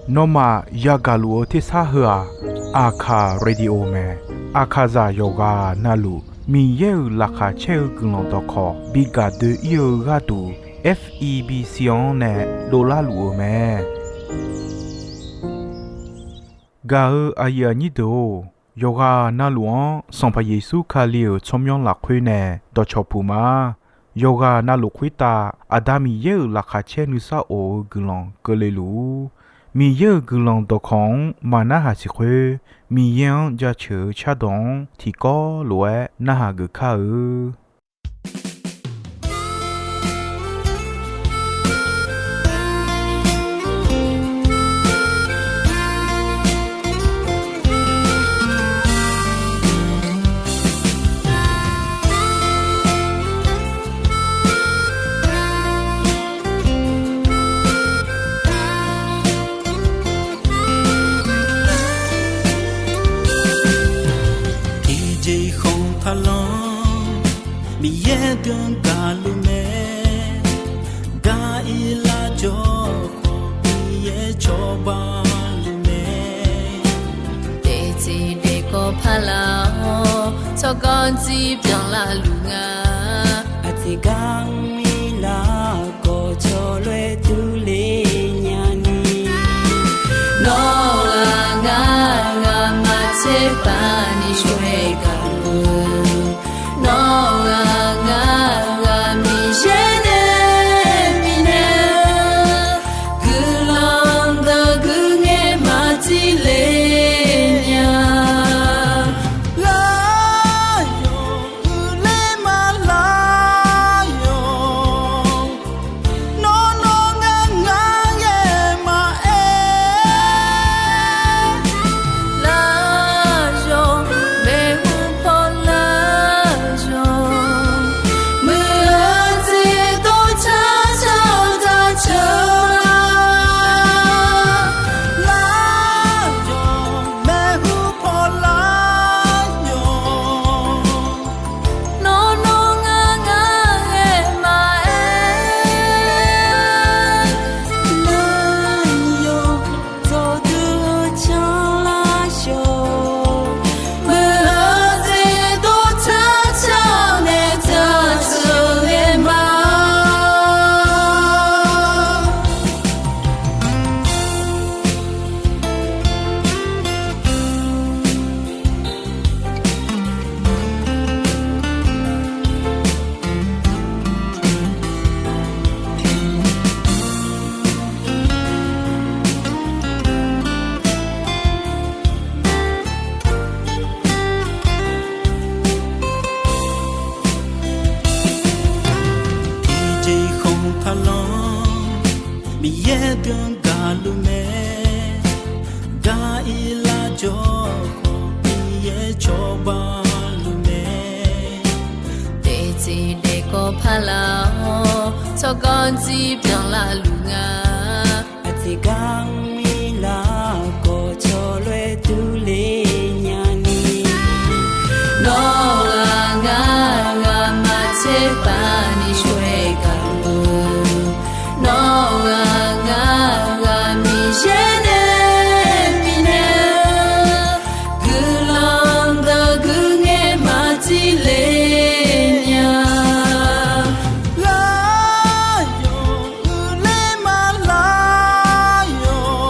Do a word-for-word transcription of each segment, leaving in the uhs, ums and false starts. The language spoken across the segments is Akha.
Nawmaf yagaq luf-eu tersar heu-aq, Aqkaq Radio mae. Aqkaqzaq yawqghaq navluf Miqyaer-euq laqkhaq caer-eu guiqlanq dawqkawq bi gaq doe-ir-eu gharduq, F E B C-anr nae dovlar luf-euq mae. Gaq-eu aqyuif aqnyir deuq-or, yawqghaq navluf-anr Sanqpaq Yeqsur Kali-euq tsawrmyanr lafkhoer nae dawqcawq puq ma. Yawqghaq navluf khoertav Aqda Miqyaer-euq laqkhaq caer nuisar of-eu guiqlanq keuvle luf-ur. Miqyaer-euq guiqlanq dawqkawq-anr maqnarhaq siq khoer, Miqyaer-anr jaceuq-eu cardawq-anr tiqkawv lof-aer narhaq geuf kar-eu. Tiqjeq khanq taqlanr Miqyaer byan gaqluf mae. Gar-ir lar jawr khawf Miqyaer cawba luf mae. Daefteq daefkawv paqlaq-awr tsawrganr dzir byanlar luf nga. Aqtiq gar mr-ir lar khawf cawloer durler nyani. Nawr-aq ngar ghaq maqtser paq ni shawr-aer gaq-eu. Nawr-aq ngar ghaq Miqyaer nae bifnaeq-eu guiqlanq dawq guiqngaer maqtile nya. Lar yawq uiqler ma lar yawq. Nawr nawr ngar ngar ghae maqaer. Lar yawq maeqhu paw lar yawq. Muiq-eu jeq dov car car-awr car car. Lar yawq maeqhu paw lar yawq. Nawr nawr ngar ngar ghae maqaer. Lar yawq dawqdui-eu canlar yawq. Muiq-eu jeq dov car car-awr nae car car ghae ma. Tiqjeq khanq taqlanr Miqyaer byan gaqluf mae. Gar-ir lar jawr khawf Miqyaer cawba luf mae. Daefteq daefkawv paqlaq-awr tsawrganr dzir byanlar luf nga. Aqtiq gar mr-ir lar khawf cawloer durler nyani. Nawr-aq ngar ghaq maqtser paq ni shawr-aer gaq-eu. Nawr-aq ngar ghaq Miqyaer nae bifnaeq-eu guiqlanq dawq guiqngaer maqtile nya. Lar yawq uiqler ma lar yawq.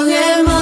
ghae ma.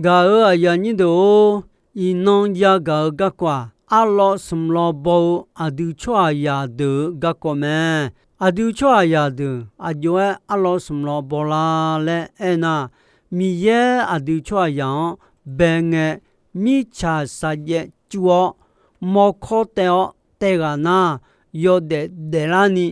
Gaq-euq aqyuif aqnyir deuq-or, iqnan yagaq-eu garkawv-aq, arlawv smq lawv baw-eu aqdui tsawrhaqzaq deuq-euq garkawv mae. Aqdui tsawrhaqzaq deuq aqjox-aer arlawv smq lawv baw lar laer aernar, Miqyaer aqdui tsawrhaqzaq-anr bae ngae, mirtsaq shaqjaev cuv-awr, mawrkawr taev-awr taev ghaq nar, yawdaef daeflarni,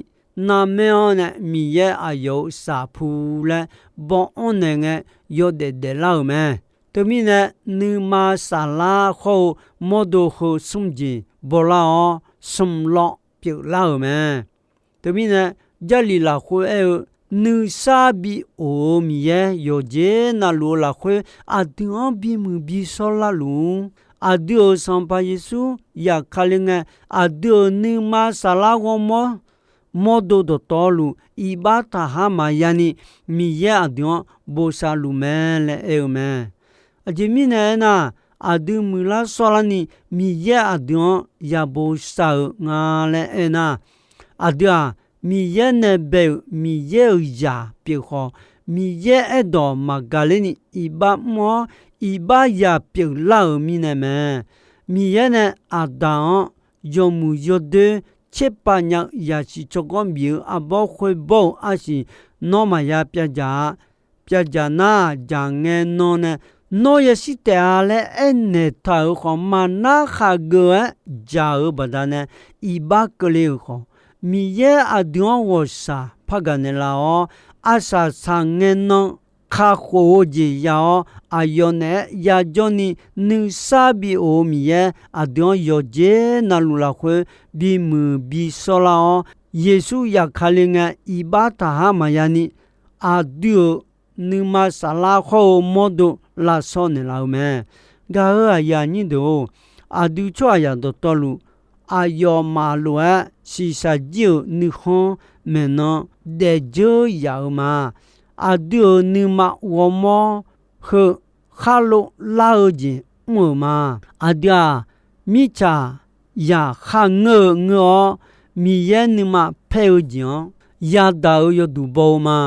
narmaer-anr nae Miqyaer aqyawf-euq shaqpu laer baw anrnaeq ngae, yawdaef daeflar-euq mae. Teumirnae, nuima saflar khawr-eu mawrdo heu smr jeq baw lar-awr, smq lawv pyeuflar-euq mae. Teumirnae, Jarlif lafkhoer aer-eu, nuisar bi of-eu Miqyaer yawqjeq navluf-eu lafkhoer aqdui-anr bimuiq bi shawrlar luf-ur. Aqdui-euq Sanqpaq Yeqsur zafkale ngae, aqdui-euq nuima saflar ghawrmawr mawrdo dawqtawvluf iqbax taqhar maqya ni, Miqyaer aqdui-anr bosav luf mae laer aer-eu mae. Aqjeq mirnae aernar, aqdui muiqlar shawrlarni Miqyaer aqdui-anr yabosav-euq nga laer aernar, aqdui-aq, Miqyaer nae bae-euq Miqyaer-euq zaq pyeuf khawf, Miqyaer aerdawq maqgaq lerni iqbax mr-awr, iqbax zaq pyeuflar-euq mirnae mae. Miqyaer nae Aqdaq-anr yawmuiq yawdoer tserpav nya-eu zaqsiq tsawrganr bif-eu arbawr khoerbawr-euq arsiq, nawr maqya pyavdzaq-a. Pyavdzaq nar, dzaq ngae nan nae nawr yashir taef-a laer aernaeq taq-euq khawf, maqnar khaqgeuf-aer dzaq-euq baqdanae iqbax keuvle-euq khawf, Miqyaer aqdui-anr ghawqshaq par gaqnaeq laf-awr, arsaq saq ngae nan kakhof-eu jeq ya-awr, aqyawf naeq-aer yajawr ni nuisar bi of-eu Miqyaer aqdui-anr yawqjeq navluf lafkhoer bimuiq bi shawrlar-awr, Yeqsur zafkale ngae iqbax taqhar maqya ni, aqdui-euq nuima saflar khawr-eu mawrdo lavshaw naeqlaf-eu mae. Gaq-euq aqyuif aqnyir deuq-or, aqdui tsawrhaqzaq dawqtawvluf, aqyawfmaf lof-aer shiqshaq jir-euq nuikhanr maeqnan daefdzeur yaf-eu ma. Aqdui-euq nuima ghawrmawr heu kharlov lar-eu jeq mr-euq ma. Aqdui-aq, mirtsaqzaq kharngeur-eu ngeur-awr, Miqyaer nuima paer-eu jeq-anr yadaq-euq yawduq baw-eu ma.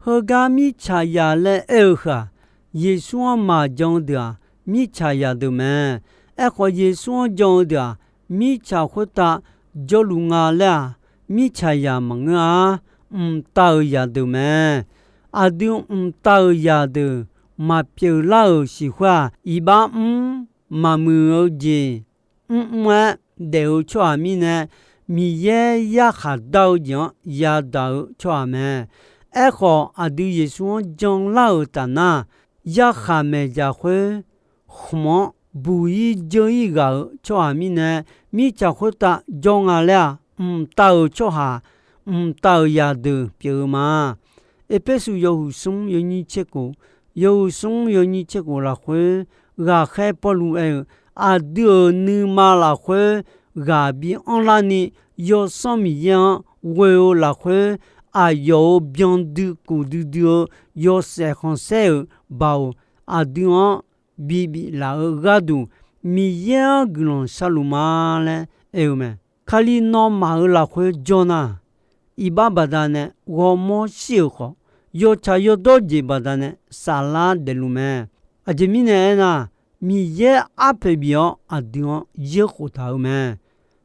Heugar mirtsaqzaq laer aer-eu heu-aq, Yeqsur-anr maqjan-eu deuq-aq, mirtsaqzaq deuq mae. Aerkhawf, Yeqsur-anr jan-eu deuq-aq, mirtsaq khoertav jawrluf nga laer-aq, mirtsaqzaq maqngeur-a. Mqtav-euq zaqdeuq mae. Aqdui mqtav-euq zaqdeuq maqpyeuf lar-euq siq khoer-aq, iqbax mr maqmuiq-eu jeq mrmr-aer daef-eu tsawrhaq mirnae, Miqyaer yarkhaq dar-eu jeq-anr yadaq-eu tsawrhaq mae. Aerkhawf, aqdui Yeqsur-anr janlar-euq taf nar, yarkhaq maeqdzaq khoer khmq-anr buq-ir dzeur-ir ghaq-euq tsawrhaq mirnae, mirtsaq khoertav jawr nga laer-aq, mqtav-euq tsawrhaq, mqtav-euq zaqdeuq pyeuf-eu ma. Erpersu yawhuiq smr yawnyir tser khof, yawhuiq smr yawnyir tser khof lafkhoer, ghaqkhaer Pawrluv aer-eu, aqdui-euq nuima lafkhoer ghaq bi anrlar ni, Yawsanr Miqyaer-anr ghoe-eu lafkhoer, aqyawf-euq byandui kuf duidui-eu yawshaef khanqsaer-euq baoq, aqdui-anr bibif laf-eu gharduq, Miqyaer-anr guiqlanq sharluf ma laer aer-eu mae. Kali nawmaf-euq lafkhoer jawr nar, iqbax baqdanae ghawrmawr shir-euq khawf, yawtsaq yawdawr jeq baqdanae saflar daefluf mae. Aqjeq mirnae aernar, Miqyaer arpoeq bif-awr aqdui-anr yaerkhof taq-euq mae.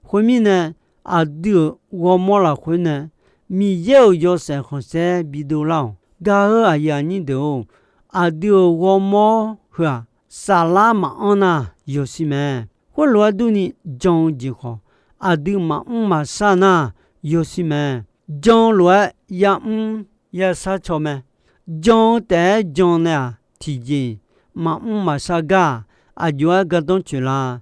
Khoermirnae, aqdui-euq ghawrmawr lafkhoer nae Miqyaer-euq yawshaef khanqsaer bidov lar-awq. Gaq-eu aqyuif aqnyir deuq-or, aqdui-euq ghawrmawr heu-aq, saflar maqanr nar yawshir mae. Khoerlof-aer durni, jan-eu jeq khawf, aqdui maqmr maqshar nar yawshir mae. Jan-eu lof-aer yamr yashar caw mae. Jan-eu taef-aer jan nae-aq, tiqjeq maqmr maqshar gar-aq, aqjox-aer gardanr tsoeq la?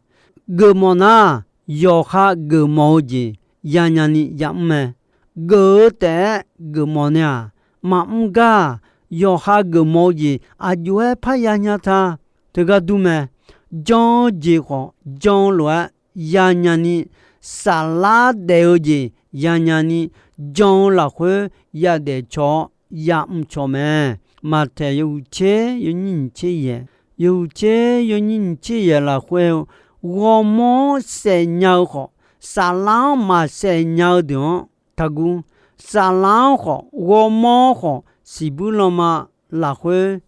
Geufmawf nar, yawqha geufmawf-eu jeq yanya ni yamr mae. Geuf-eu taef-aer geufmawf nae-aq, maqmr gar-aq, yawqha geufmawf-eu jeq aqjox-aer parya nya ta. Teugar dur mae. Jan-eu jeq khawf, jan-eu lof-aer yanya ni, saflar daef-eu jeq yanya ni, jan-eu lafkhoer yadaef caw-awr yamr caw mae. Maqtaeq yawhuiq tser yawnyir nyiq tser yaeq, yawhuiq tser yawnyir nyiq tser yaeq lafkhoer-eu, ghawrmawr-anr saef nya-eu khawf, saflar-anr maqsaef nya-eu deuq-anr taqguv. Saflar-anr khawf, ghawrmawr-anr khawf, siqbuir lanma lafkhoer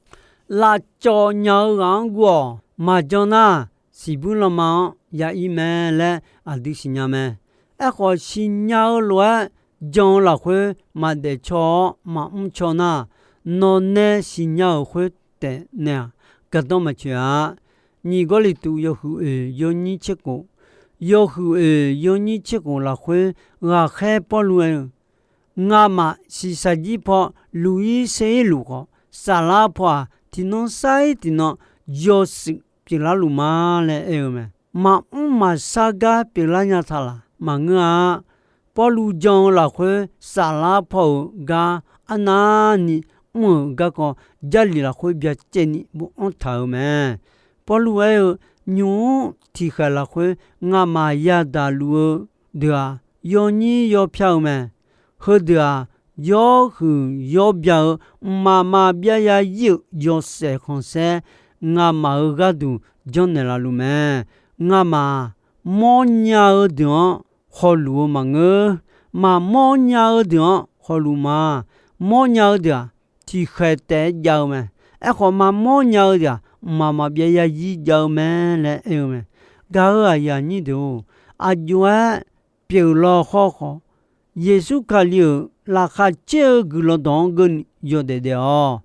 lavcawv nya-eu ghaq-anr guv-awq. Maqjan nar, siqbuir lanma-anr ya ir mae laer aqdui siqnya mae. Aerkhawf, siqnya-eu lof-aer jan-eu lafkhoer maqdaef caw-awr maqmr caw nar, nawq nae siqnya-euq khoer taef naeq-aq, gardanr maqtsoeq-a. Nyiq Gawrliqtu yawhuiq oeq yawnyir tser khof, yawhuiq oeq yawnyir tser khof lafkhoer ghaqkhaer Pawrluv aer-eu, Ngamaf shiqshaq jir paw luq-ir ser-ir luf khawf, saflar paw-aq, tiqnan sar-ir tiqnan yawshuif pyeuflar luf ma laer aer-eu mae. Maqmr maqshar gar pyeuflar nya taq laf maqngeur-a. Pawrluv jan-eu lafkhoer saflar paw-euq gar arnavni mr-euq garkawv, Jarlif lafkhoer byacaevni bofanr taq-euq mae. Pawrluv aer-eu, Nymq-mr tiqkhaeq lafkhoer ngamaf yadaq luf-eu deuq-aq, yawnyir yawpyar-eu mae. Heudeuq-aq, yawhuiq yawbya-eu mqmaq maqbyav ya ir-euq yawshaef khanqsaer ngamaf-euq gharduq janrnaeq laf luf mae. Ngamaf-aq, mawrnya-eu deuq-anr hawluf-eu maqngeur. Maqmawr nya-eu deuq-anr hawluf ma. Mawrnya-eu deuq-aq, tiqkhaeq taef-aer jav-eu mae. Aerkhawf, maqmawr nya-eu deuq-aq, mqmaq maqbyav ya ir jav-eu mae laer aer-eu mae. Gaq-euq aqyuif aqnyir deuq-or, aqjox-aer pyeuflar hawr khawf, Yeqsur Kali-euq laqkhaq caer-eu guiqlanq dawq-anr geuv yawdaef daef-awq.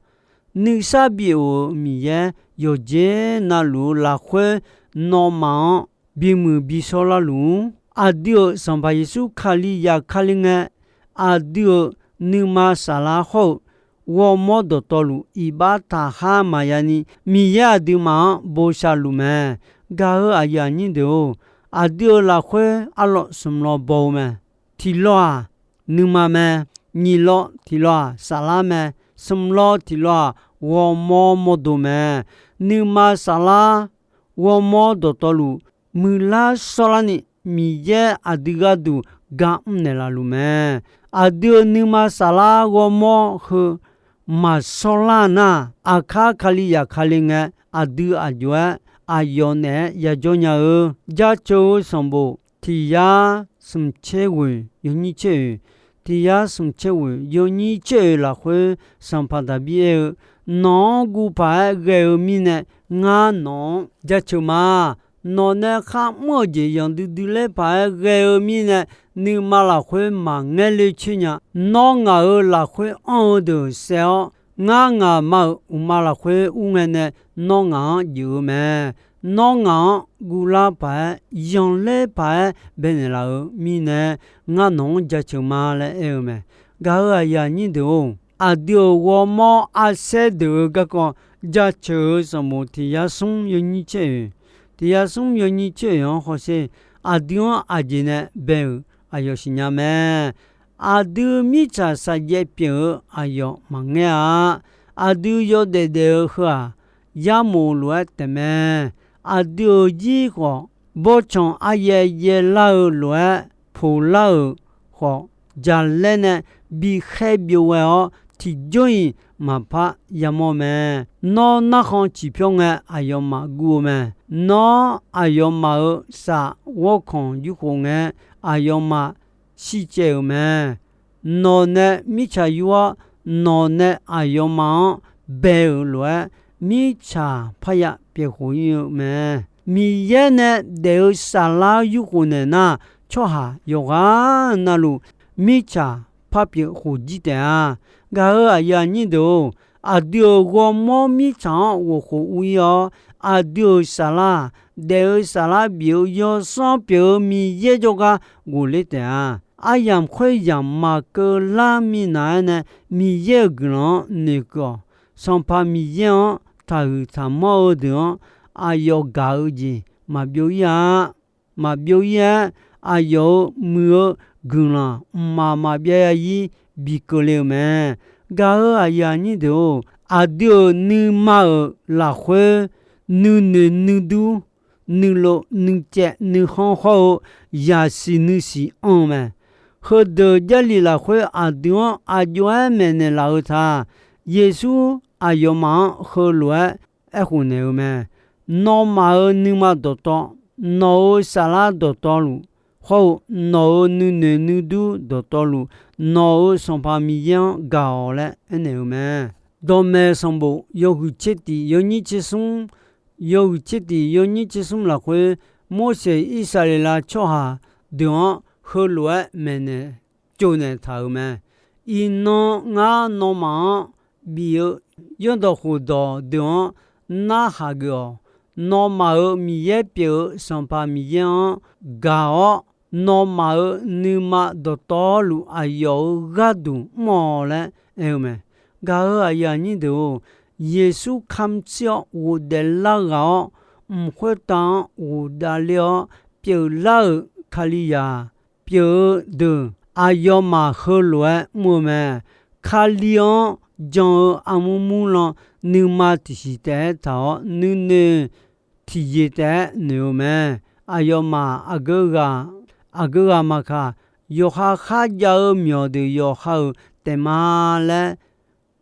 Nuisar bif of-euq Miqyaer yawqjeq navluf-eu lafkhoer nawmaf-anr bimuiq bishawr larluf-ur. Aqdui-euq Sanqpaq Yeqsur Kali zafkale ngae, aqdui-euq nuima saflar hawr-eu ghawrmawr dawqtawvluf iqbax taqkhar maqya ni, Miqyaer aqduimaf-anr bosav luf mae. Gaq-euq aqyuif aqnyir deuq-or, aqdui-euq lafkhoer arlawr smq lawr baw-eu mae. Tiq lawr-aq, nuima mae. Nyiq lawr tiq lawr-aq, saflar mae. Smq lawr tiq lawr-aq, ghawrmawr mawrdo mae. Nuima saflar ghawrmawr dawqtawvluf muiqlar shawrlarni, Miqyaer aqdui gharduq ga mrnaeq laf luf mae. Aqdui-euq nuima saflar ghawrmawr heu maqshawrlar nar, aqkar Kalizaq kale ngae, aqdui aqjox-aer aqyawf naeq-aer yajawr nya-eu. Jaceuq-eu sanqbof tiq yar smq tser ghoeq yawnyir tser oeq, tiq yar smq tser ghoeq yawnyir tser oeq lafkhoer, Sanqpaq Daqbir aer-eu, Nawq-anr guv paq-aer ghae-eu mirnae, ngar nawq-anr jaceuq ma. Nawq nae kharmr-euq jeq yanqdui dui ler paq-aer ghae-eu mirnae, nuima lafkhoer maqngaer ler coer nya. Nawr ngaq-euq lafkhoer anr-eu deuq saev-awr, ngar ngaqma-euq uqma lafkhoer ur ngae nae, nawr ngaq-anr jeuf-eu mae. Nawr ngaq-anr guvlar paq-aer, yanqler paq-aer baenaeq laf-euq mirnae, ngar nawq-anr jaceuq ma laer aer-eu mae. Gaq-euq aqyuif aqnyir deuq-or, aqdui-euq ghawrmawr arsaer deuq-eu garkawv, jaceuq-eu sanqbof tiq yar smr yawnyir tser oeq, tiq yar smr yawnyir tser oeq-anr hawsher. Aqdui-anr aqjeq nae bae-euq aqyawf siqnya mae. Aqdui mirtsaq shaqjaev pyeuf-eu aqyawf maqngaer-a. Aqdui yawdaef daef-eu heu-aq, yarmof lof-aer taefmae. Aqdui-euq zir khawf, bawrtsanq aryaev yaev lar-eu lof-aer poq lar-euq khawf, jaqlaer nae bikhaer byov ghae-awr, tiqjawr-iq maqpar yamawr mae. Nawr narkhan ciqpyawr ngae, aqyawfmaf guv-eu mae. Nawr aqyawfmaf-euq shaf ghawrkanq yurkhof ngae, aqyawfmaf shircaev-euq mae. Nawq nae mirtsaq yur-awr, nawq nae aqyawfmaf-anr bae-euq lof-aer, mirtsaq parya pyeuf khof ir-eu mae. Miqyaer nae daef-eu saflar yurkhof naeq nar, tsawrhaq yawqghaq navluf mirtsaq par pyeuf khof jir taef-a. Gaq-euq aqyuif aqnyir deuq-or, aqdui-euq ghawrmawr mirtsaq-anr ghofkhof ur ir-awr, aqdui-euq saflar-aq, daef-eu saflar bif-eu yawsanr pyeuf-eu Miqyaer jawrgar ghofler taef-a. Aryamq khoeryamq maqkeuv lar minav-aer nae Miqyaer-euq guiqlanq-anr noeqkeuv-awq. Sanqpaq Miqyaer-anr taqhuiq taqmanr-eu deuq-anr aqyawf gaq-eu jeq maqbyov ir-a. Maqbyov ir-aer, aqyawf-euq muiq-eu guiqlanq mqmaq maqbyav ya ir bi keuvle-euq mae. Gaq-euq aqyuif aqnyir deuq-or, aqdui-euq nuima-euq lafkhoer nuinoeq nuidur, nuilov nuicaev nuikhanr hawr-eu yasiq nuisiq anr-eu mae. Heudeuq Jarlif lafkhoer aqdui-anr aqjox-aer maeqnaeq laf-eu ta. Yeqsur aqyawfmaf-anr heulof-aer aerkhof naeq-eu mae. Nawmaf-euq nuima dawqtawv, nawq-euq saflar dawqtawvluf, hawr-eu nawq-euq nuinoeq nuidur dawqtawvluf, nawq-euq Sanqpaq Miqyaer-anr gaq-awq laer aernaeq-eu mae. Dawqmaeq sanqbof yawhuiq tser tiq yawnyir tser smr, yawhuiq tser tiq yawnyir tser smr lafkhoer, Morseq Irsaqleqlav tsawrhaq deuq-anr heulof-aer maeqnaeq tsovnaeq taq-euq mae. Iqnan ngar nawmaf-anr bif-eu yawrdawq khofdawq deuq-anr narhaq geuf-awq. Nawmaf-euq Miqyaer pyeuf-eu Sanqpaq Miqyaer-anr gaq-awr, nawmaf-euq nuima dawqtawvluf aqyawf-euq gharduq mr-awq laer aer-eu mae. Gaq-euq aqyuif aqnyir deuq-or, Yeqsur kamq tsir-awr ghofdaef lar ghaq-awr, mq khoertav-anr ghofdav ler-awr pyeuflar-euq Kalizaq pyeuf-eu deuq, aqyawfmaf heulof-aer mr-eu mae. Kali-anr jan-eu armur murlan nuima tiqsiq taef-aer taq-awr, nuinoeq tiqjeq taef-aer noeq-eu mae. Aqyawfmaf aqgeu ghaq, aqgeu ghaq maqkaq, yawqha kharjav-eu myawq deuq yawqha-euq taef ma laer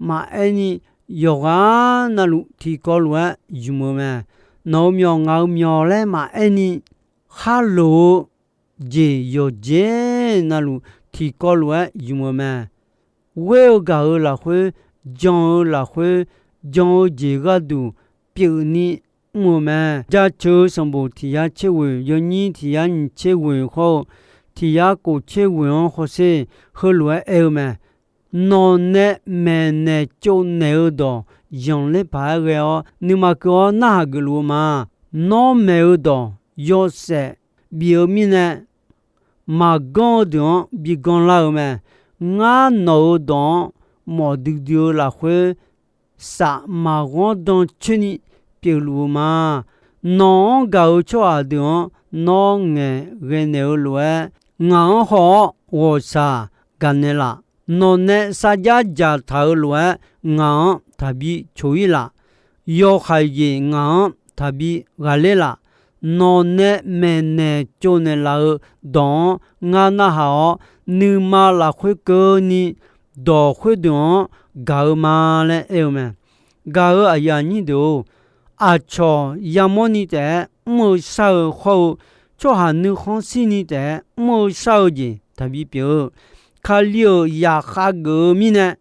maqaer ni, yawqghaq navluf tiqkawv lof-aer ymq-eu mae. Nawq-euq myawq ngaq-euq myawq laer maqaer ni, kharloq-eu jeq yawqjeq navluf tiqkawv lof-aer ymq-eu mae. Ghoer-eu gaq-euq lafkhoer, jan-eu lafkhoer, jan-eu jeq gharduq pyeufni mr-eu mae. Jaceuq-eu sanqbof tiq yar tser ghoeq, yawnyir tiq yar nyiq tser ghoeq hawr-eu, tiq yar kof tser ghoeq-anr hawsher, heulof-aer aer-eu mae. Nawq nae maeqnaeq tsovnaeq-eu dawq zanqler paq-aer ghae-awr, nuima keuv-awr narhaq geufluf-eu ma. Nawr maeq-eu dawq yawshaef bif-eu mirnae, maqganr-eu deuq-anr bi ganr lar-eu mae. Ngar nawq-euq dawq-anr mawf duidui-eu lafkhoer, saf maqghanr dan coer ni pyeufluf-eu ma. Nawq-anr gaq-eu tsawrhaq deuq-anr nawr ngaeqghae naeq-eu lof-aer, ngaq-anr haw-awr ghawqshaq gaqnaeq laf. Nawq nae sarjax dzaqtaq-euq lof-aer, ngaq-anr taqbi coq-ir laf. Yawhaiq jeq ngaq-anr taqbi ghaqler laf. Nawq nae maeqnaeq tsovnaeq laf-eu dawq-anr ngar narhaq-awr, nuima lafkhoer keuvni dawq khoerdeuq-anr gaq-eu ma laer aer-eu mae. Gaq-euq aqyuif aqnyir deuq-or, aqcawq yamawrni taef-aer mr-eu shar-eu hawr-eu, tsawrhaq nuikhanr shirni taef-aer mr-eu shar-eu jeq taqbi pyeuf-eu. Kali-euq zaqkhav geuf-eu mirnae,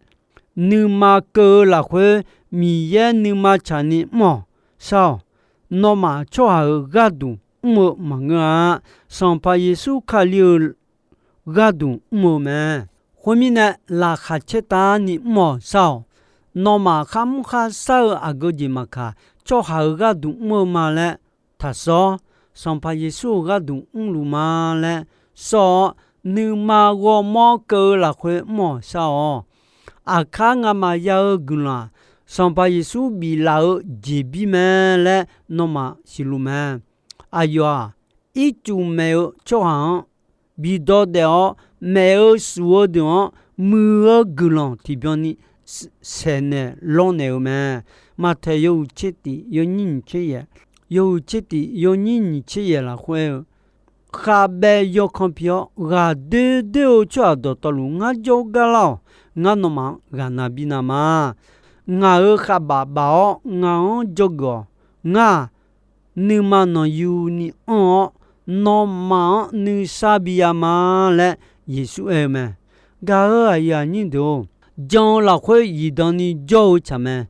nuima keuv-eu lafkhoer Miqyaer nuima tsaqni mr-awq shar-awq. Nawmaf tsawrhaq-euq gharduq mr-eu maqngeur-a. Sanqpaq Yeqsur Kali-euq gharduq mr-eu mae. Khoermirnae, laqkhaq caertavni mr-awq shar-awq. Nawmaf kharmr kharshar-eu aqgeu jeq maqkaq, tsawrhaq-euq gharduq mr-eu ma laer taqsawr. Sanqpaq Yeqsur-euq gharduq mrluf ma laer sawr-awr, nuima ghawrmawr keuv-eu lafkhoer mr-awq shar-awq. Aqkar ngamaf ya-eu guiqlanq-aq, Sanqpaq Yeqsur biflaf-eu jeqbir mae laer nawmaf siqluf mae. Aqyawf-aq, ircuf maeq-eu tsawrhaq-anr bidawr daef-awr, maef-eu shuf-eu deuq-anr muiq-eu guiqlanq tiqbyan ni saeqnaeq lawrnaeq-eu mae. Maqtaeq yawhuiq tser tiq yawnyir nyiq tser yaeq, yawhuiq tser tiq yawnyir nyiq tser yaeq lafkhoer-eu, khavbaev yawkan pi-awr ghaqdoer doer-eu tsawrhaq dawqtawvluf ngar jawrgar lar-awq. Ngar nawmaf-anr ghaqna bi na ma. Ngaq-euq khavbaf baf-awr ngaq-anr dzawgeuf-awq. Ngar-aq, nuima nanqyuni anr-awr, nawmaf-anr nuisar bi ya ma laer Yeqsur aer-eu mae. Gaq-euq aqyuif aqnyir deuq-or, jan-eu lafkhoer zifdan ni jawr-eu tsaq mae.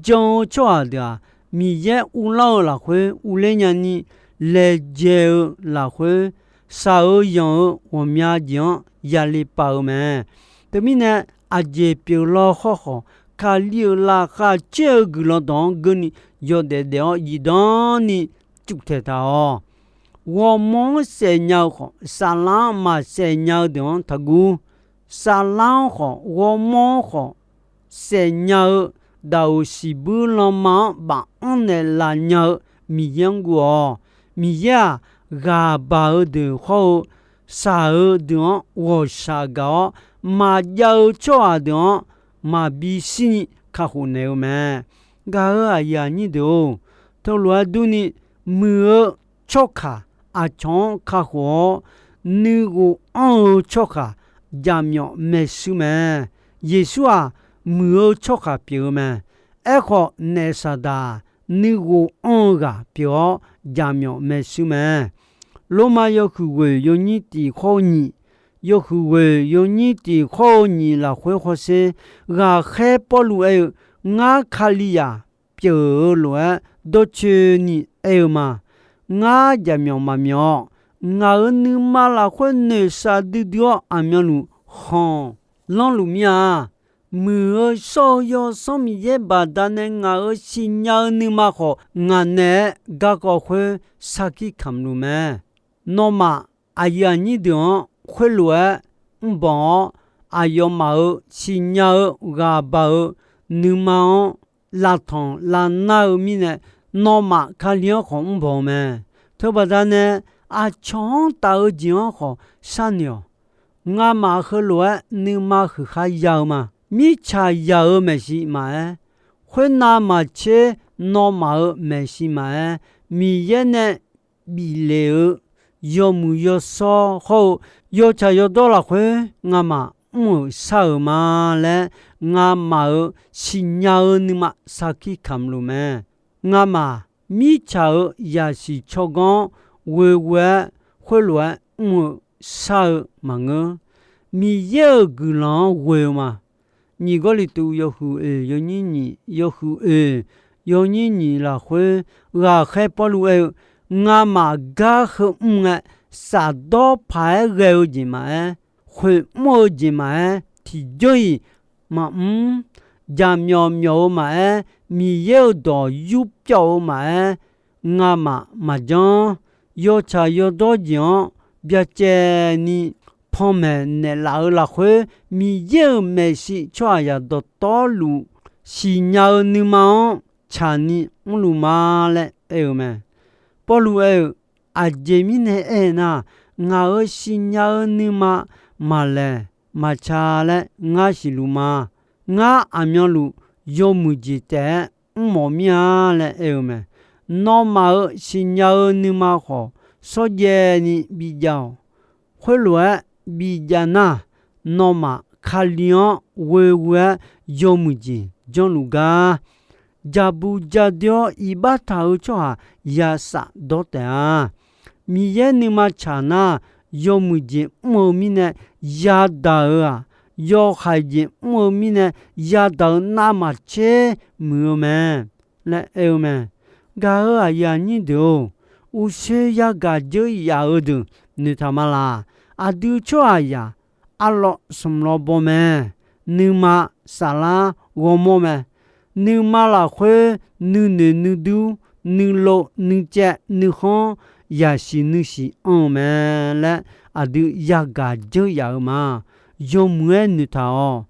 Jan-eu tsawrhaq deuq-aq, Miqyaer uvlanr-eu lafkhoer uvler nyani, laejae-eu lafkhoer shaq-eu yanq-eu ghawqmya jeq-anr yale pav-eu mae. Teumirnae, aqjeq pyeuf law khawr khawf, Kali-euq laqkhaq caer-eu guiqlanq dawq-anr geurni yawdaef daef-awr zifdan ni cuftaeq taq-awq. Ghawrmawr-anr saef nya-eu khawf, saflar-anr maqsaef nya-eu deuq-anr taqguv. Saflar-anr khawf, ghawrmawr-anr khawf, saef nya-eu, daqoq siqbuir lanma-anr baf-anr naeqlaf nya-eu Miqyaer-anr guv-awq. Miqyaer-aq, ghaq baq-eu deuq hawr-eu, shaq-eu deuq-anr ghawqshaq gaq-awr, maqjav-eu tsawrhaq deuq-anr maqbi shirni kakhof naeq-eu mae. Gaq-euq aqyuif aqnyir deuq-or, teulof-aer durni, muiq-eu tsawrkaq aqcawq-anr kakhof-awr, nuighof anr-eu tsawrkaq jaqmyawf maershuir mae. Yeqsur-aq, muiq-eu tsawrkaq pyeuf-eu mae. Aerkhawf, naef Saqdaq nuighof anr-eu ghaq pyeuf-awr, jaqmyawf maershuir mae. Lormav yawhuiq ghoeq yawnyir tiq khawr-eu nyiq, yawhuiq ghoeq yawnyir tiq khawr-eu nyiq lafkhoer hawsher, ghaqkhaer Pawrluv aer-eu, Ngar Kalizaq pyeuf-eu lof-aer dawrcoeni aer-eu ma. Ngar jaqmyawf maqmyawf-awr, ngaq-euq nuima lafkhoer noeqshaq duidui-awr aqmyanluf khanq lanrluf mir-a. Muiq-eu shawr-eu Yawsanr Miqyaer baqdanae ngaq-euq siqnya-eu nuima khawf, ngaq naeq-aer garkawv khoer sarkir kamq luf mae. Nawmaf aqyuif aqnyir deuq-anr khoerlof-aer mrbanq-awr, aqyawfmaf-euq siqnya-eu ghaqbaq-eu nuima-anr lavtanq lavnar-eu mirnae, nawmaf Kali-anr khawf mrbanq-eu mae. Teubaqda nae aqcawq-anr taf-eu jeq-anr khawf sharnoeq-awq. Ngamaf heulof-aer nuima huiqkhar ya-eu ma. Mirtsaq yaq-euq maeqshi maqaer, khoernav maqtser nawmaf-euq maeqshi maqaer, Miqyaer nae bif le-eu yawmuiq yawshawr hawr-eu yawtsaq yawdawr lafkhoer ngamaf mr-euq shar-euq ma laer, ngamaf-euq siqnya-eu nuima sarkir kamq luf mae. Ngamaf mirtsaq-euq yaqsiq tsawrganr-anr ghoeghoe-aer khoerlof-aer mr-eu shar-eu maqngeur. Miqyaer-euq guiqlanq-anr ghoe-eu ma. Nyiq Gawrliqtu yawhuiq oeq yawnyir nyiq, yawhuiq oeq yawnyir nyiq lafkhoer ghaqkhaer Pawrluv aer-eu, Ngamaf gar heu mr ngae, shafdawr paq-aer ghae-eu jeq maqaer, khoeq mr-eu jeq maqaer, tiqjawr-iq maqmr, jaqmyawf myawf-eu maqaer, Miqyaer-euq dawq yurpyawv-eu maqaer, ngamaf maqjanr. Yawtsaq yawdawr jeq-anr byacaevni panmaeq naeqlaf-eu lafkhoer, Miqyaer-euq maeqshi tsawrhaqzaq dawqtawvluf siqnya-eu nuima-anr tsaqni mrluf ma laer aer-eu mae. Pawrluv aer-eu, Aqjeq mirnae aernar, ngaq-euq siqnya-eu nuima maqlaeq maqtsa laer ngar siqluf ma. Ngar aqmyanluf yawmuiq jeq taef-aer mrmawf mir-a laer aer-eu mae. Nawmaf-euq siqnya-eu nuima khawf shawrjaev ni bijav-awq. Khoerlof-aer bijav nar, nawmaf Kali-anr ghoeghoe-aer yawmuiq jeq janrluf gar, jaqbu jadoer-awr iqbax taq-eu tsawrhaq yasaf dawr taef-a. Miqyaer nuima tsaq nar, yawmuiq jeq mr-eu mirnae yadaq-euq-aq, yawhaiq jeq mr-eu mirnae yadaq-eu navmaqtser muiq-eu mae laer aer-eu mae. Gaq-euq aqyuif aqnyir deuq-or, uqshoe yagaq dzeur yaf-eu deuq noeqtaq ma laq. Aqdui tsawrhaqzaq arlawv smq lawv baw mae. Nuima saflar ghawrmawr mae. Nuima lafkhoer nuinoeq nuidur, nuilov nuicaev nuikhanr, yasiq nuisiq anr-eu mae laer aqdui yagaq dzeur yaf-eu ma. Yawmuiq-aer noeqtaq-awq.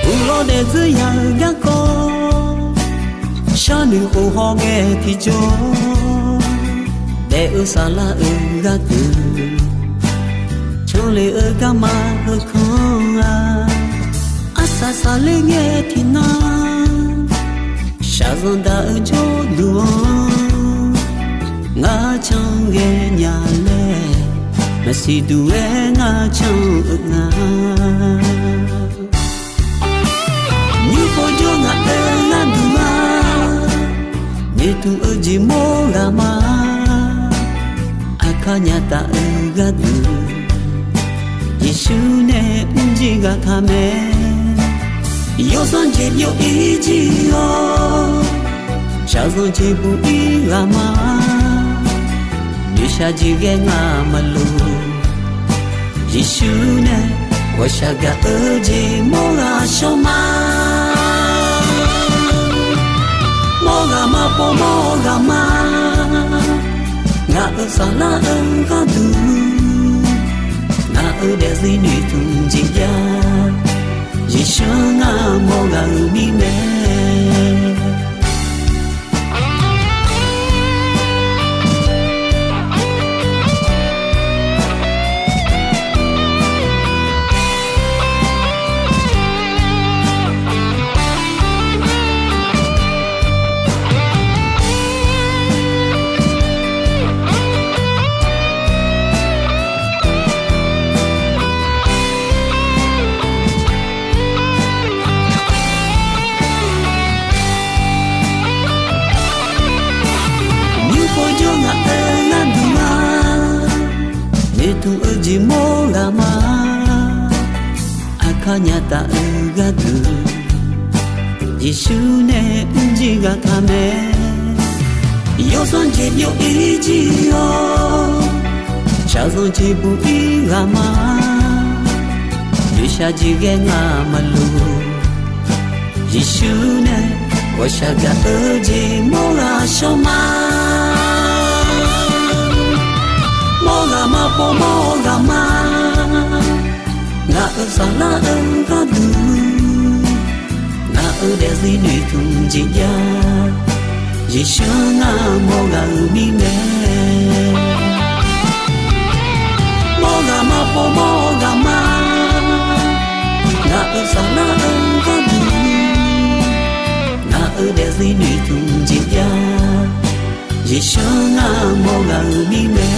Uqlawr daefzir ya-eu garkawv, sharnoeq khof hawghae tiqjawr, daef-eu saflar-euq gharduq, canle-eu garma heukanr-a. Arsaq saqler ngae tiqnan, shaqzanq daq-eu jawrduq-anr, ngar can ghae nya laer, maqsiq duq-aer ngar can-eu nga. Nymr pov jawr ngaq-euq gharduq-a, noeqtmq-eu jeq mawr ghaq ma. Aqkar nya taf-eu gharduq, Yeqsur nae mrjir ghaq taq mae. Yawsanr jeq byov-ir jir-awr, shaqzanq jeq buq-ir ghaq ma. Noeqshaq jeq ghae ngamaf luf, Yeqsur nae ghawqshaq gaq-eu jeq mawr ghaq shawr ma. Mawr ghaq ma, pov mawr ghaq ma. Ngaq-euq saflar-eu gharduq, ngaq-euq daefzir noeqtmq jeq jav, Yeqsur ngar mawr ghaq-euq mirnae. Nya taf-eu gharduq, Yeqsur nae mrjir ghaq taq mae. Yawsanr jeq byov-ir jir-awr, shaqzanq jeq buq-ir ghaq ma. Noeqshaq jeq ghae ngamaf luf, Yeqsur nae ghawqshaq gaq-eu jeq mawr ghaq shawr ma. Mawr ghaq ma pov mawr ghaq ma. Ngaq-euq saflar-eu gharduq, ngaq-euq daefzir noeqtmq jeq jav. Yeqsur ngar mawr ghaq-euq mirnae, mawr ghaq ma pov mawr ghaq ma. Ngaq-euq saflar-eu gharduq, ngaq-euq daefzir noeqtmq jeq jav. Yeqsur ngar mawr ghaq-euq mirnae.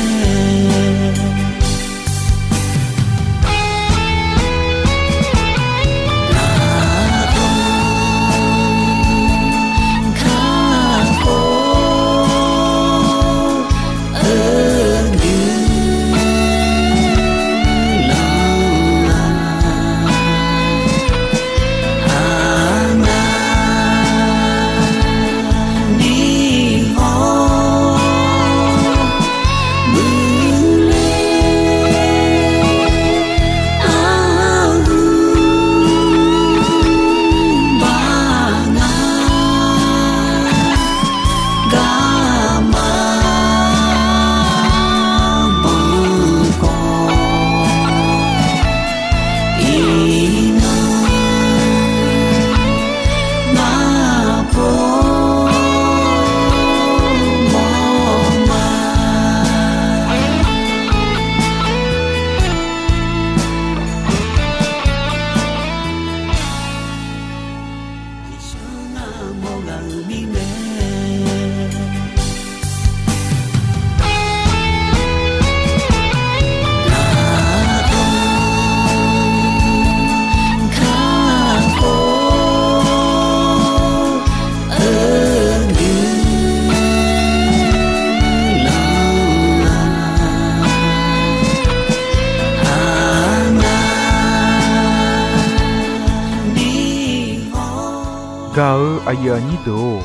Gaq-eu aqyuif aqnyir deuq-or,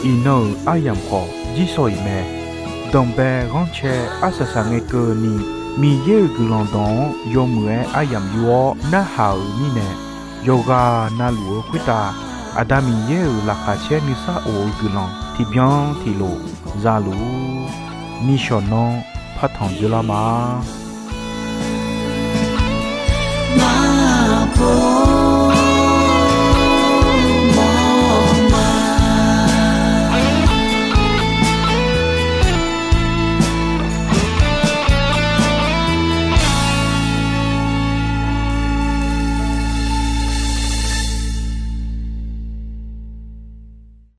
iqnan-euq aryamq khawf jirsawq iq mae. Danqbae ghanrcae arsaq saq ngae keuvni, Miqyaer-euq guiqlanq dawq-anr yawmuiq-aer aryamq yur-awr narhaq-euq mirnae, yawqghaq na luf-eu khoertav Aqda Miqyaer-euq laqkhaq caer nuisar of-eu guiqlanq tiqbyan tiqlof za luf-ur. Nishawq nanr partanq dzeurlar ma.